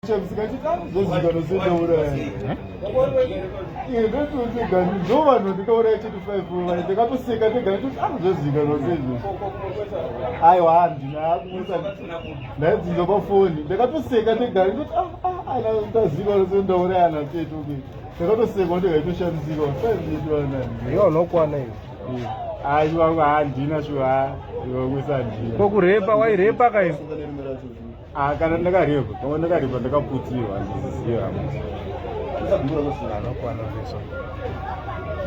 Ndo vanhu ndikauraya chete 5 ndakatoseka ndega ndoti ah zvozikanwa seizvozvo. Aiwa handina kumusa ndaidzinza pafoni ndakatoseka ndega ndoti ah ah ana ndazikanwa se ndauraya ana tete okay. Ndakatoseka ndega itoshamisika 5 yetu Iwe unokwana iwe. Aiwa handina shuwa iwe kusa handina. Ko kurepa wairepa kai? Ah, kana ndakarepa pamwe ndakarepa ndakaputirwa handiziziva. Anokwana zveso.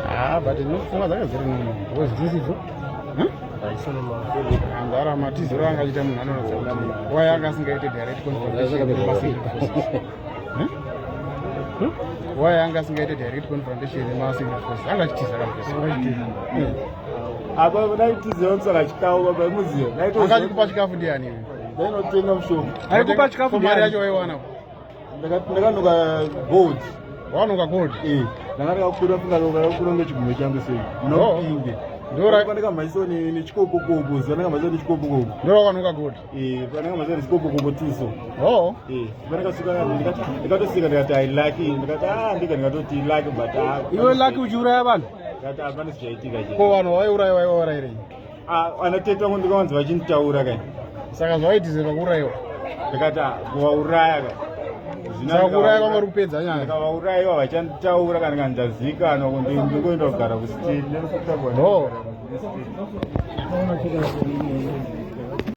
Ah, but pfungwa dzake dziri normal. Because dzisidzo. Angara matiziro anga achiita munhu anoratidza kuti why anga asingaite direct confrontation nemasecret forces. Why anga asingaite direct confrontation nemasecret forces? Anga achitiza kana. Apa ndaitiziva kutsvaka chikafu baba muziva. Anga achikupa chikafu ndiani iwe? Ndainotenga mushonga. Aikupa chikafu mari yacho waiwana. Ndakanoka gold. Wanoka gold? Eh, ndanga ndakakura funga ndakakura ngechigumwe changu sei. Munopinge. Ndora pandakamhanyiswa nechikopokopo, zuva ndakamhanyiswa nechikopokopo. Ndora wanoka gold. Eh, pandakamhanyiswa nechikopokopo tiso. Oh. Eh, pandakasvika ndikati ndikatosika ndikati I lucky, ndikati ah ndika ndikatoti lucky but ah. Iwe lucky uchiuraya vanhu? Ndikati hapana zvichaitika chete. Ko vanhu vaiuraya vaivaurayirei? Ah, ana tete vangu ndikawanza vachinditaura kai. Saka zvawaitizirwa kuurayiwa? Ndikati ah, kuvauraya kai. Saka kuuraya kwanga uri kupedza nyaya? Ndikavaurayiwa vachanditaura kana kana ndazikanwa kuti ndikuenda kugara kusitini. Oh.